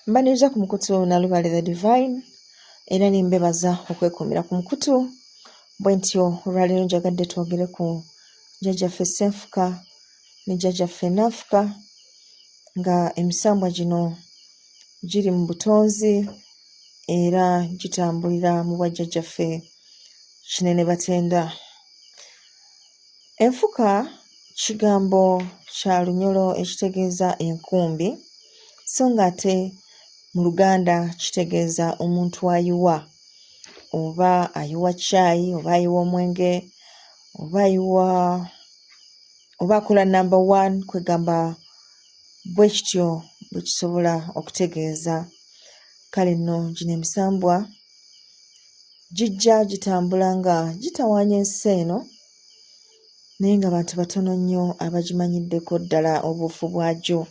Mbaniriza ku mukutu Nalubale the Divine era ne mbebaza okwekuumira ku mukutu bwe ntyo. Olwaleero njagadde twogere ku jjajjaffe Ssenfuka ne jjajjaffe Nanfuka, nga emisambwa gino giri mu butonzi era gitambulira mu bwajjajjaffe Kinene Batenda. Enfuka kigambo kya Lunyolo ekitegeeza enkumbi, so ng'ate mu Luganda kitegeeza omuntu ayiwa, oba ayiwa caayi, oba ayiwa omwenge, oba ayiwa oba akola namba one, kwegamba bwe kityo bwe kisobola okutegeeza. Kale nno gino emisambwa gijja gitambula nga gitawaanya ensi eno, naye nga bantu batono nnyo abagimanyiddeko ddala obuufu bwagyo.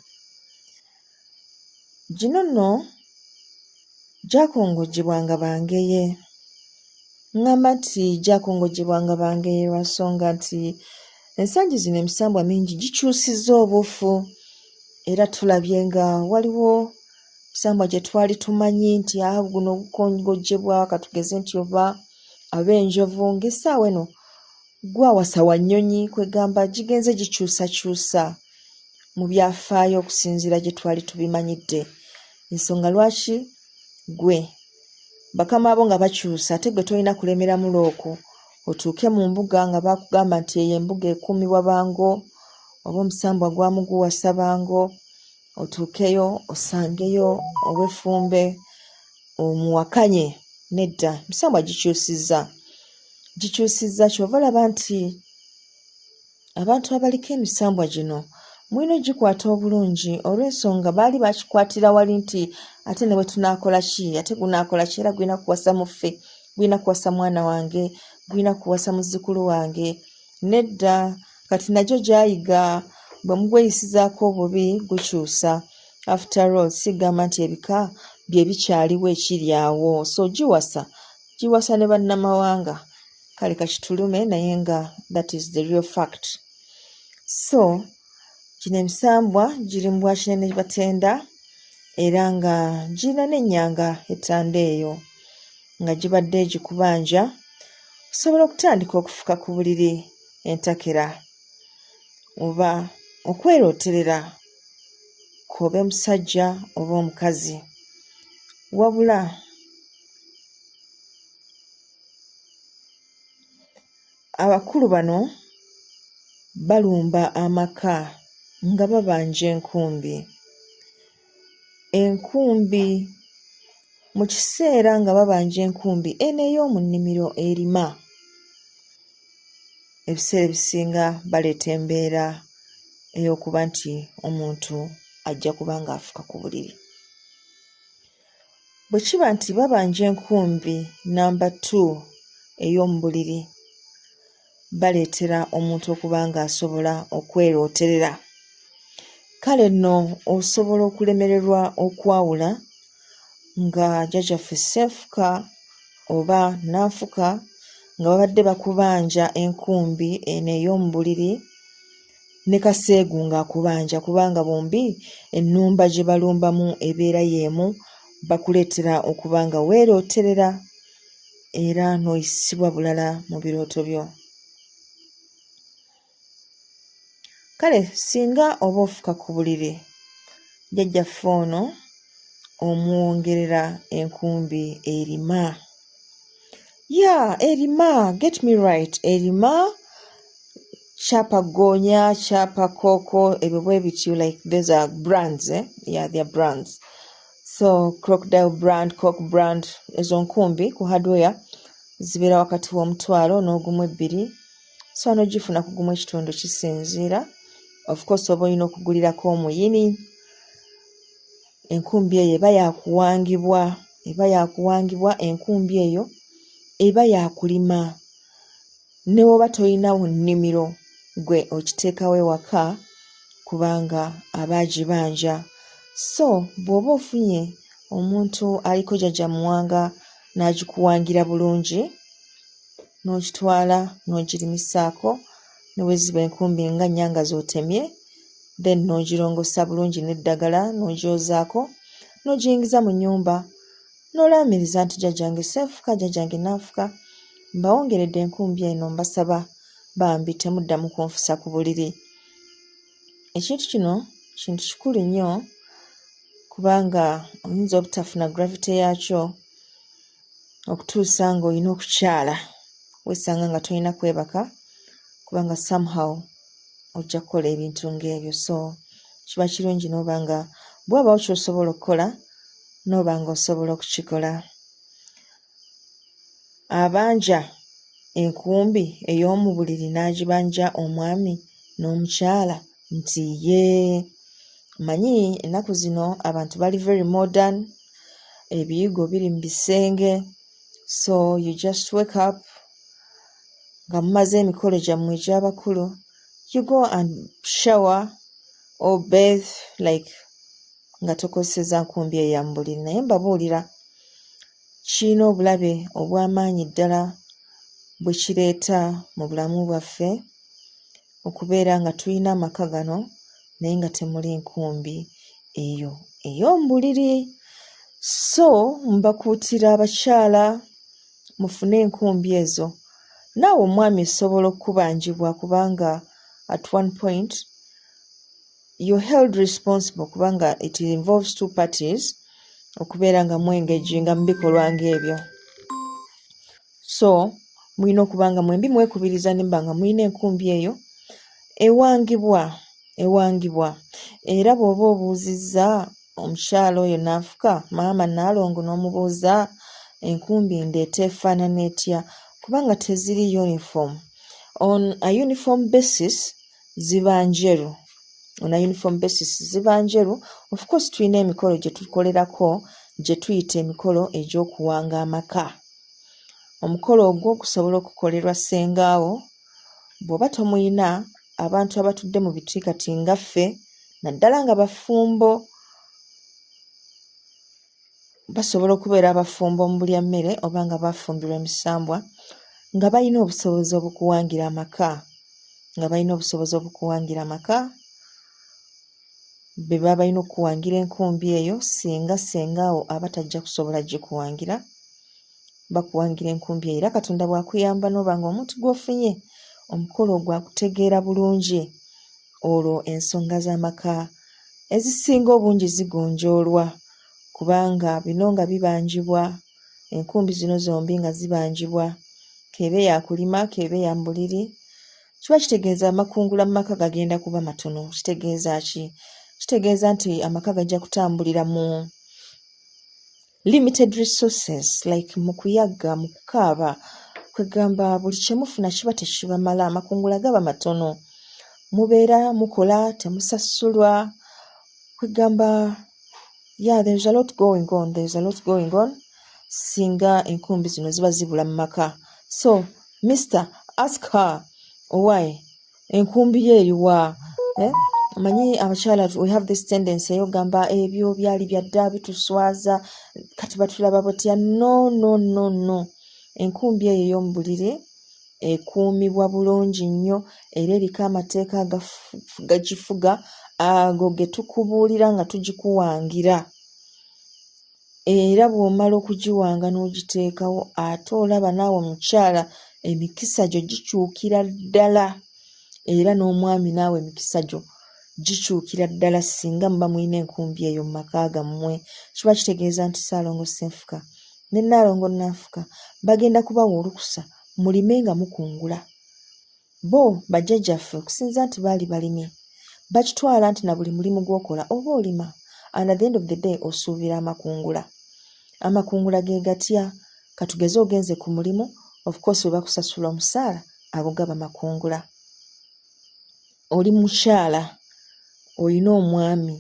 Gino nno gyakongojjebwanga bangeye. Ŋŋamba nti gyakongojjebwanga bangeye lwa nsonga nti ensangi zino emisambwa mingi gikyusizza obuufu, era tulabye nga waliwo misambwa gye twali tumanyi nti ah, guno gukongojjebwa, katugeze nti oba ab'enjovu, ng'essaawa eno gwawasa wa nnyonyi. Kwegamba gigenze gikyusakyusa mu byafaayo okusinziira gye twali tubimanyidde. Ensonga lwaki gwe bakama bo nga bakyusa, ate gwe tolina kulemeramu looko otuuke mu mbuga nga bakugamba nti eyo embuga ekuumibwa bango oba omusambwa gwamu guwasa bango, otuukeyo osangeyo ow'effumbe omuwakanye. Nedda, emisambwa gikyusizza, gikyusizza. Kyova olaba nti abantu abaliko emisambwa gino mulina ogikwata obulungi, olw'ensonga baali bakikwatira wali nti ate ne bwe tunaakola ki, ate gunaakola ki, era gulina kuwasa muffe, gulina kuwasa mwana wange, gulina kuwasa muzzukulu wange. Nedda, kati nagyo gyayiga bwe mugweyisizaako obubi gukyusa. After all, sigamba nti ebika bye bikyaliwo ekiri awo, so giwasa, giwasa ne bannamawanga. Kale kakitulume, naye nga that is the real fact. So gino emisambwa giri mu bwakinene Batenda, era nga girina n'ennyanga ettanda eyo nga gibadde gikubanja. Osobola okutandika okufuka ku buliri entakera oba okwerooterera, k'obe musajja oba omukazi, wabula abakulu bano balumba amaka nga babanja enkumbi. Enkumbi mu kiseera nga babanja enkumbi eno ey'omu nnimiro erima, ebiseera ebisinga baleeta embeera ey'okuba nti omuntu ajja kuba ng'afuka ku buliri. Bwe kiba nti babanja enkumbi namba two ey'omu buliri, baleetera omuntu okuba ng'asobola okwerooterera. Kale nno osobola okulemererwa okwawula nga jjajjaffe Ssenfuka oba Nanfuka nga babadde bakubanja enkumbi eno ey'omu buliri ne Kaseegu ng'akubanja, kubanga bombi ennumba gye balumbamu ebeera y'emu, bakuleetera okuba nga weerooterera era n'oyisibwa bulala mu birooto byo. Kale singa oba ofuka ku buliri, jjajjaffe ono omwongerera enkumbi erima. Yeah, erima, get me right, erima kyapa ggoonya, kyapa kooko, ebyo bwe bityo, like those are brands, eh? Yeah, they are brands. So crocodile brand, coke brand, ezo nkumbi ku hardware zibeera wakati w'omutwalo n'ogumu ebbiri, so n'ogifuna ku gumu ekitundu kisinziira. Of course oba olina okugulirako omuyini. Enkumbi eyo eba yakuwangibwa, eba yakuwangibwa. Enkumbi eyo eba yakulima, ne bw'oba tolinawo nnimiro gwe okiteekawo ewaka, kubanga aba agibanja. So bw'oba ofunye omuntu aliko jjajja Muwanga n'agikuwangira bulungi, n'ogitwala n'ogirimisaako, ne bwe ziba enkumbi nga nnya nga z'otemye, then n'ogirongosa bulungi n'eddagala n'ogyozaako, n'ogiyingiza mu nnyumba n'olaamiriza nti jjajjange Ssenfuka, jjajjange Nanfuka, mbawongeredde enkumbi eno mbasaba bambi temuddamu kunfusa ku buliri. Ekintu kino kintu kikulu nnyo kubanga oyinza obutafuna gravity yaakyo okutuusa ng'olina okukyala weesanga nga tolina kwebaka kubanga somehow ojja kukola ebintu ng'ebyo so kiba kirungi n'oba nga bw'obaawo ky'osobola okukola n'oba ng'osobola okukikola. Abanja enkumbi ey'omu buliri n'agibanja omwami n'omukyala nti yee. Omanyi ennaku zino abantu bali very modern, ebiyigo biri mu bisenge so you just wake up nga mumaze emikolo gyammwe egy'abakulu you go and shower or bathe like nga tokozesezza nkumbi eyo ya mu buliri naye mbabuulira kirina obulabe obw'amaanyi ddala bwe kireeta mu bulamu bwaffe okubeera nga tulina amaka gano naye nga temuli nkumbi eyo ey'omu buliri. So mbakuutira abakyala mufune enkumbi ezo. Naawe omwami esobola okukubanjibwa kubanga at one point you're held responsible kubanga it involves two parties okubeera nga mwengeginga mu bikolwa ng'ebyo. So mulina okuba nga mwembi mwekubiriza ne muba nga mulina enkumbi eyo ewangibwa ewangibwa era bw'oba obuuzizza omukyala oyo n'afuka maama Nnaalongo n'omubuuza enkumbi ndeete efaanana etya kubanga teziri uniform. On a uniform basis ziba njeru on a uniform basis ziba njeru. Of course tulina emikolo gye tukolerako gye tuyita emikolo egy'okuwanga amaka. Omukolo ogwo gusobola okukolerwa ssengaawo bw'oba tomuyina abantu abatudde mu biti kati nga ffe naddala nga bafumbo basobola okubeera abafumbo mu bulyammere oba nga baafumbirwa emisambwa nga balina obusobozi obukuwangira amaka nga balina obusobozi obukuwangira amaka be baba balina okukuwangira enkumbi eyo singa ssengaawo aba tajja kusobola gikuwangira bakuwangira enkumbi eyo era Katonda bw'akuyamba n'oba ng'omuntu gw'ofunye omukolo ogwo agutegeera bulungi olwo ensonga z'amaka ezisinga obungi zigonjoolwa kubanga bino nga bibanjibwa enkumbi zino zombi nga zibanjibwa k'ebe ya kulima k'ebe ya mu buliri kiba kitegeeza amakungula mu maka gagenda kuba matono. Kitegeeza ki? Kitegeeza nti amaka gajja kutambulira mu limited resources like mu kuyagga mu kukaaba kwegamba buli kye mufuna kiba tekibamala amakungula gaba matono mubeera mukola temusasulwa kwegamba yeah there's a lot going on there's a lot going on singa enkumbi zino ziba zibula mu maka so mister ask her why enkumbi ye eriwa eh? Omanyi abakyala we have this tendency ey'okugamba ebyo byali bya dda bituswaza kati batulaba batya no no no no enkumbi eyo ey'omu buliri ekuumibwa bulungi nnyo era eriko amateeka agagifuga ago ge tukubuulira nga tugikuwangira era bw'omala okugiwanga n'ogiteekawo ate olaba naawe omukyala emikisa gyo gikyukira ddala era n'omwami naawe emikisa gyo gikyukira ddala singa muba mulina enkumbi eyo mu maka gammwe. Kiba kitegeeza nti Ssaalongo Ssenfuka ne Nnaalongo Nanfuka bagenda kubawa olukusa mulime nga mukungula. Bo bajjajjaffe okusinziira nti baali balimi bakitwala nti na buli mulimu gw'okola oba olima and at the end of the day osuubira amakungula. Amakungula ge gatya? Katugeze ogenze ku mulimu of course bwe bakusasula omusaala ago gaba makungula. Oli mukyala olina omwami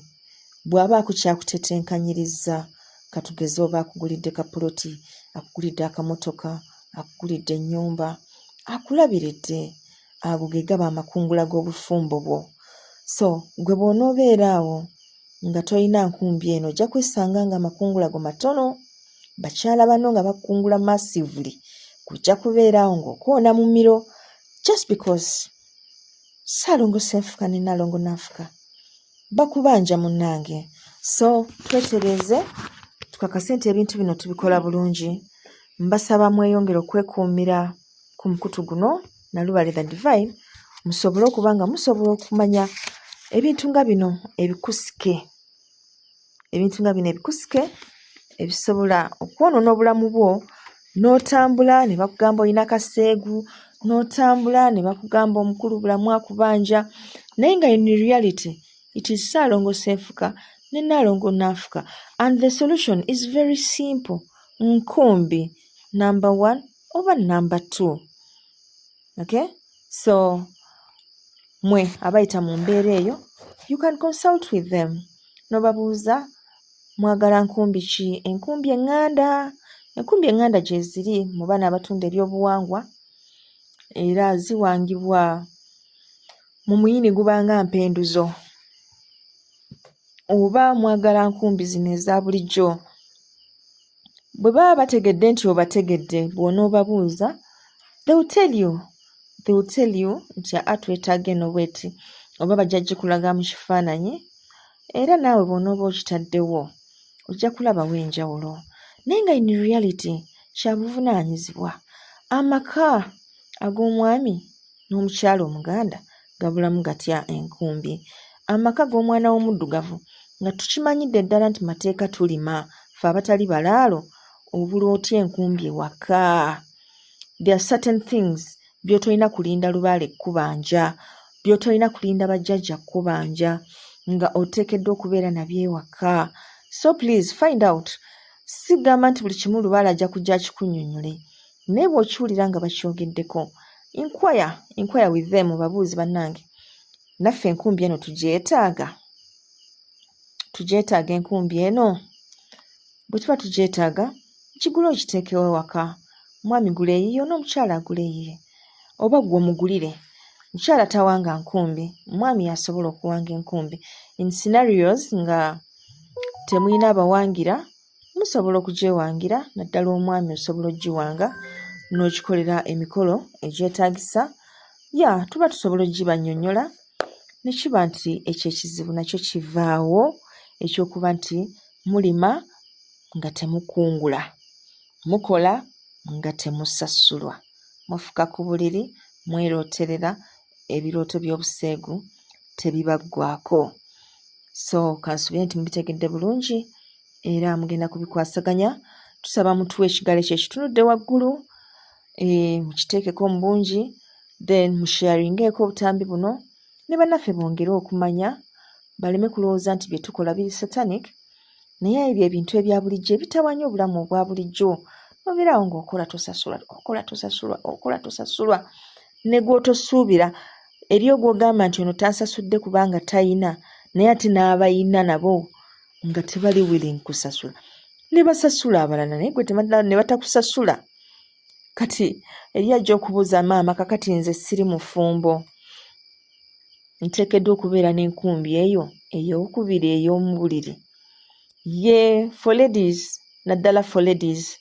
bw'abaako ky'akutetenkanyirizza katugeze oba akugulidde kapuloti, akugulidde akamotoka, akugulidde ennyumba, akulabiridde ago ge gaba amakungula g'obufumbo bwo. So ggwe bw'onoobeera awo nga tolina nkumbi eno ojja kwesanga ng'amakungula go matono, bakyala banno nga bakungula massively ggwe ojja kubeera awo ng'okoona mumiro just because Ssaalongo Ssenfuka ne Nnaalongo Nanfuka bakubanja munnange. So twetereeze Tukakase nti ebintu bino tubikola bulungi. Mbasaba mweyongere okwekuumira ku mukutu guno Nalubale the Divine musobole okuba nga musobola okumanya ebintu nga bino ebikusike, ebintu nga bino ebikusike ebisobola okwonoona obulamu bwo n'otambula ne bakugamba olina kaseegu, n'otambula ne bakugamba omukulu bulamu akubanja naye nga in reality it is Ssaalongo Ssenfuka ne Nnaalongo Nanfuka and the solution is very simple, nkumbi number one oba number two. Okay, so mwe abayita mu mbeera eyo you can consult with them n'obabuuza mwagala nkumbi ki, enkumbi eŋŋanda, enkumbi eŋŋanda gyeziri mu bano abatunda ebyobuwangwa era ziwangibwa mu muyini gubanga mpenduzo oba mwagala nkumbi zino eza bulijjo. Bwe baba bategedde nti obategedde bw'onoobabuuza they will tell you, they will tell you nti aa twetaaga eno bweti oba bajja gikulaga mu kifaananyi era naawe bw'onooba okitaddewo ojja kulabawo enjawulo. Naye nga in reality kya buvunaanyizibwa. Amaka ag'omwami n'omukyala Omuganda gabulamu gatya enkumbi? Amaka g'omwana w'omuddugavu nga tukimanyidde ddala nti mateeka tulima ffe abatali balaalo obula otya enkumbi ewaka? There are certain things by'otolina kulinda lubaale kkubanja, by'otolina kulinda bajjajja kkubanja nga oteekeddwa okubeera nabyo ewaka. So please find out. Sigamba nti buli kimu lubaale ajja kujja akikunnyonnyole naye bw'okiwulira nga bakyogeddeko inquire, inquire with them obabuuze bannange naffe enkumbi eno tugyetaaga, tugyetaaga enkumbi eno? Bwe tuba tugyetaaga kigule okiteekewo ewaka, omwami gula eyiyo n'omukyala agule eyiye oba ggwe omugulire. Mukyala tawanga nkumbi, mwami y'asobola okuwanga enkumbi. In scenarios nga temulina abawangira musobola okugyewangira naddala omwami osobola oggiwanga n'ogikolera emikolo egyetaagisa. Ya tuba tusobola oggibannyonnyola ne kiba nti ekyo ekizibu nakyo kivaawo eky'okuba nti mulima nga temukungula, mukola nga temusasulwa, mufuka ku buliri mwerooterera ebirooto by'obuseegu tebibaggwaako. So kansuubire nti mubitegedde bulungi era mugenda kubikwasaganya. Tusaba mutuwe ekigalo ekyo ekitunudde waggulu, mukiteekeko mu bungi then musharingeeko obutambi buno ne bannaffe bongere okumanya baleme kulowooza nti bye tukola biri satanic naye ebyo ebintu ebya bulijjo ebitawaanya obulamu obwa bulijjo nobeeraawo ng'okola tosasulwa, okola tosasulwa, okola tosasulwa ne gw'otosuubira eri ogw'ogamba nti ono tansasudde kubanga tayina naye ate n'abayina nabo nga tebali willing kusasula ne basasula abalala naye gwe ne batakusasula. Kati eri ajja okubuuza maama kakati nze siri mufumbo nteekeddwa okubeera n'enkumbi eyo ey'okubiri ey'omu buliri? Ye for ladies, naddala for ladies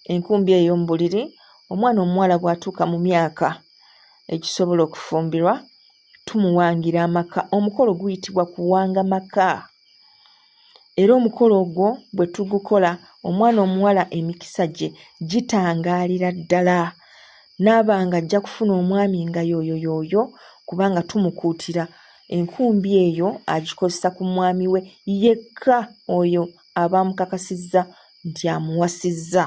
enkumbi eyo ey'omu buliri omwana omuwala bw'atuuka mu myaka egisobola okufumbirwa tumuwangira amaka. Omukolo guyitibwa kuwanga maka era omukolo ogwo bwe tugukola omwana omuwala emikisa gye gitangaalira ddala n'aba nga ajja kufuna omwami nga y'oyo y'oyo kubanga tumukuutira enkumbi eyo agikozesa ku mwami we yekka oyo aba amukakasizza nti amuwasizza.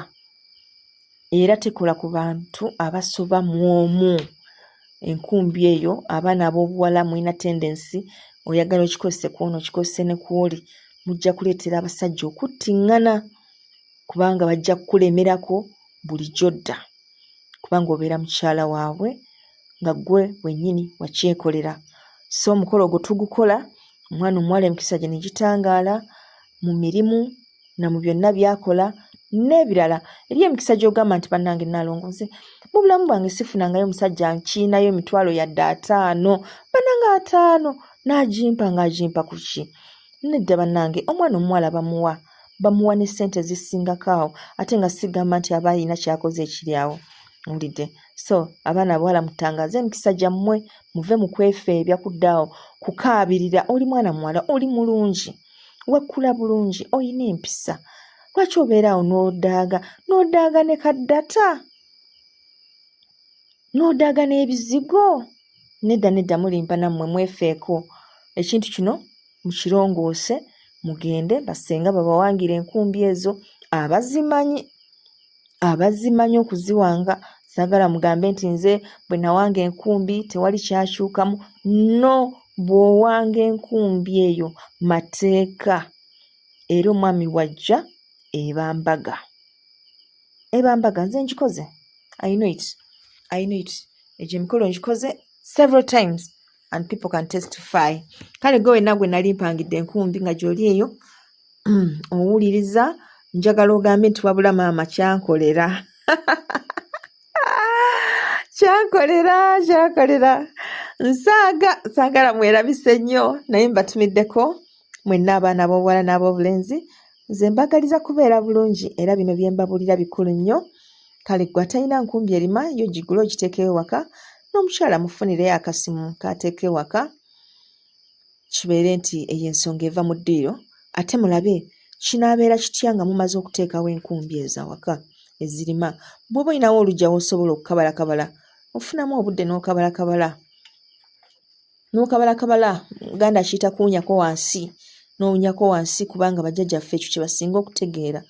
Era tekola ku bantu abasoba mu omu. Enkumbi eyo abaana ab'obuwala mulina tendensi oyagala okikozese ku ono okikozese ne ku oli, mujja kuleetera abasajja okuttiŋŋana kubanga bajja kukulemerako buli gy'odda kubanga obeera mukyala waabwe nga ggwe wennyini wakyekolera. So omukolo ogwo tugukola omwana omuwala emikisa gye ne gitangaala mu mirimu na mu byonna by'akola n'ebirala. Eriyo emikisa gy'ogamba nti bannange Nnaalongo nze mu bulamu bwange sifunangayo musajja nkiinayo emitwalo yadde ataano, bannange ataano n'agimpa ng'agimpa ku ki? Nedda bannange omwana omuwala bamuwa, bamuwa ne ssente ezisingako awo ate nga sigamba nti aba alina ky'akoze ekiri awo. Owulidde? So abaana abawala mutangaaze emikisa gyammwe muve mu kwefeebya kudda awo kukaabirira oli mwana muwala oli mulungi. Wakula bulungi, olina empisa. Lwaki obeera awo n'odaaga, n'odaaga ne kaddata, n'odaaga n'ebizigo? Nedda, nedda, mulimba nammwe, mwefeeko. Ekintu kino mukirongoose, mugende basenga babawangire enkumbi ezo abazimanyi, abazimanyi okuziwanga. Saagala mugambe nti nze bwe nawanga enkumbi tewali kyakyukamu. No, bw'owanga enkumbi eyo mateeka, era omwami wajja eba mbaga, eba mbaga. Nze ngikoze, I know it, I know it. Egyo emikolo ngikoze several times and people can testify. Kale gwe wenna gwe nali mpangidde enkumbi nga gy'oli eyo owuliriza, njagala ogambe nti wabula maama kyankolera, kyankolera, kyankolera. Nsaaga saagala mwerabise nnyo, naye mbatumiddeko mwenna abaana ab'obuwala n'ab'obulenzi. Nze mbagaliza kubeera bulungi, era bino bye mbabuulira bikulu nnyo. Kale gwe atalina nkumbi erima yo, gigule ogiteekeyo ewaka, n'omukyala mufunireyo akasimu k'ateeka ewaka, kibeere nti eyo ensonga eva mu ddiiro. Ate mulabe kinaabeera kitya nga mumaze okuteekawo enkumbi ezo awaka ezirima. Bw'oba olinawo oluggya w'osobola okukabalakabala, ofunamu obudde n'okabalakabala, n'okabalakabala. Muganda akiyita kuwunyako wansi, n'owunyako wansi, kubanga bajjajjaffe ekyo kye basinga okutegeera.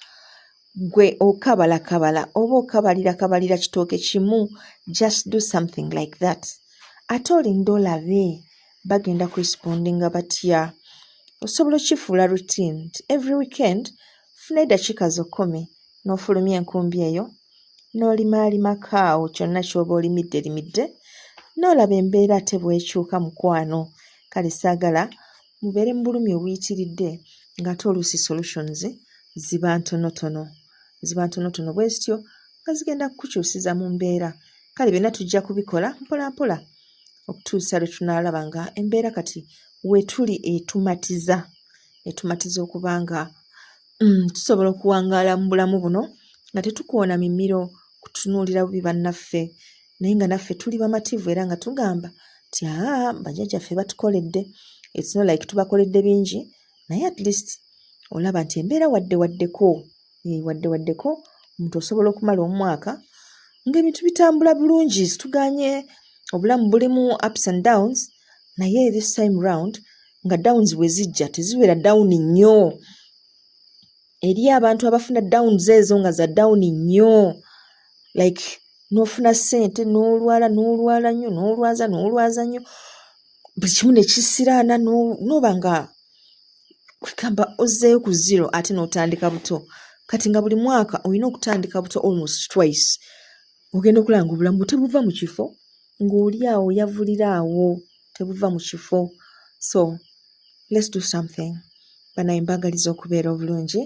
Gwe okabalakabala oba okabalirakabalira kitooke kimu, just do something like that, ate olinde olabe bagenda kurespondinga batya. Osobola okukifuula routine nti every weekend funa eddakiika zo 10 n'ofulumya enkumbi eyo n'olimaalimako awo kyonna ky'oba olimidde limidde, n'olaba embeera ate bw'ekyuka, mukwano. Kale saagala mubeere mu bulumi obuyitiridde ng'ate oluusi solutions ziba ntonotono, ziba ntonotono bwe zityo nga zigenda kukukyusiza mu mbeera. Kale byonna tujja kubikola mpola mpola okutuusa lwe tunaalaba nga embeera kati weetuli etumatiza, etumatiza okuba nga tusobola okuwangaala mu bulamu buno nga tetukoona mimiro kutunuulira bubi bannaffe, naye nga naffe tuli bamativu era nga tugamba nti aa, bajjajjaffe batukoledde. It's not like tubakoledde bingi, naye at least olaba nti embeera wadde waddeko, wadde waddeko, omuntu osobola okumala omwaka ng'ebintu bitambula bulungi. Situganye obulamu bulimu ups and downs, naye this time round nga downs bwe zijja tezibeera down nnyo. Eri abantu abafuna downs ezo nga za down nnyo, like n'ofuna ssente n'olwala, n'olwala nnyo, n'olwaza, n'olwaza nnyo, buli kimu ne kisiraana, n'oba nga kwegamba ozzeeyo ku zero ate n'otandika buto. Kati nga buli mwaka olina okutandika buto almost twice, ogenda okulaba nga obulamu bwo tebuva mu kifo, ng'oli awo yavulira awo, tebuva mu kifo. So let's do something. Banaye, mbagaliza okubeera obulungi.